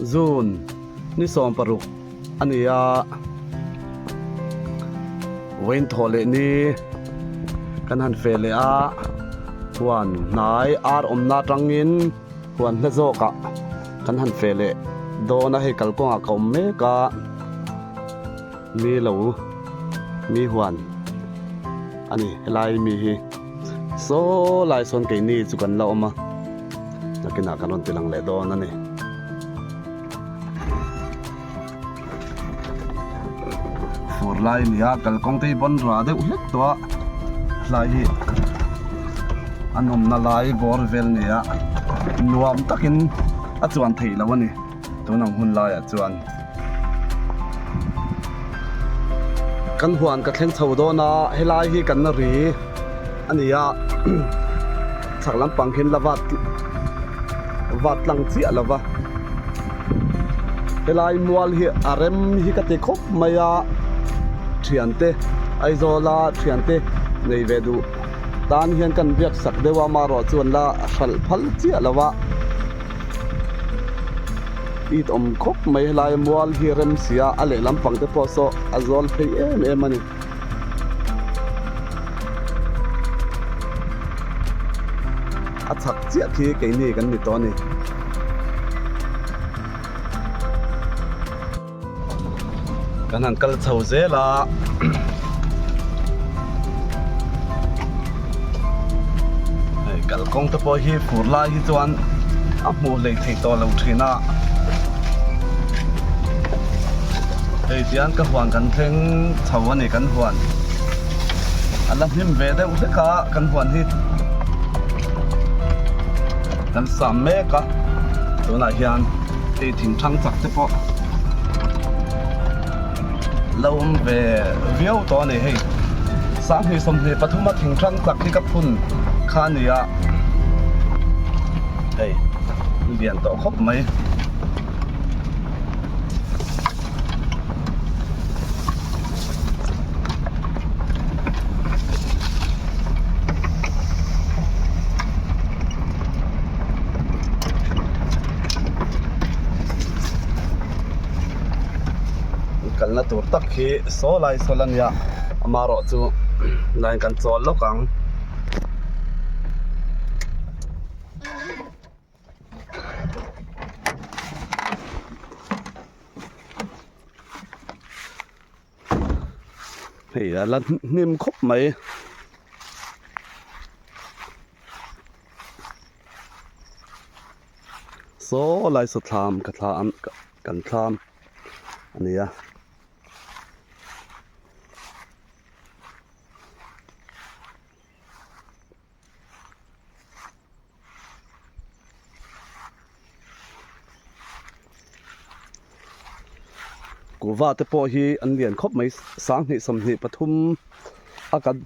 June ni 16 a ni a, vawiin thawh leh ni kan han feh leh a, huan hnai ar awmna atangin huan hla zawkah kan han feh leh dawn a, hei kalkawngah ka awm mek a, mi lo mi huan a ni helai mi hi. Saw lai sawn keini chu kan la awm a, nakinah kan rawn ti lang leh dawn a ni. Fur lai a ni a, kalkawng te hi bawn ra deuh hlek tawh a, hlai hi a nawmna lai bawr vel a ni a, nuam takin a chuan theih loh a ni. Tun ang hun laiah chuan kan huan ka thleng chho dawn a, helai hi kan ri a ni a, chhak lampang hian la vat vat tlang chiah lo va, helai mual hi a rem hi ka ti khawp mai a, thiante Aizawla thiante nei ve duh tan hian kan biak sak deuh a, amaherawhchu an la hralh phal chiah lo va. It awm khawp mai helai mual hi rem si a, a lehlam pang te pawh saw a zawl phei em em a ni. A chhak chiah khi keini kan ni tawh a ni. Kan han kal chho zel a hei kalkawng te pawh hi fur lai hi chuan a hmuh hlei theih tawh lo thin a hei tian ka huan kan thleng chho a ni kan huan a la hnim ve deuh hlek a kan huan hi kan sam mek a tunah hian. Hei thing thang chak te pawh lo awm ve viau tawh a ni hei sanghnih 23 a thing thang chak hi ka phun kha a ni a hei lian tawh khawp mai. Kalna tur tak hi saw lai saw la nia amaherawh chu line kan chawl lawk ang. Hei a la hnim khawp mai. Saw lai saw thlam ka thlam kan thlam a ni a. Kuhva te pawh hi an lian khawp mai 20 23 a kan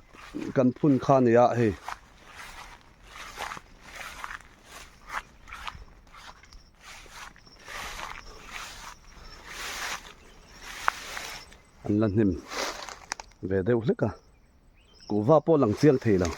kan phun kha a ni a hei. An la hnim ve deuh hlek a kuhva pawh lang chiang thei lo.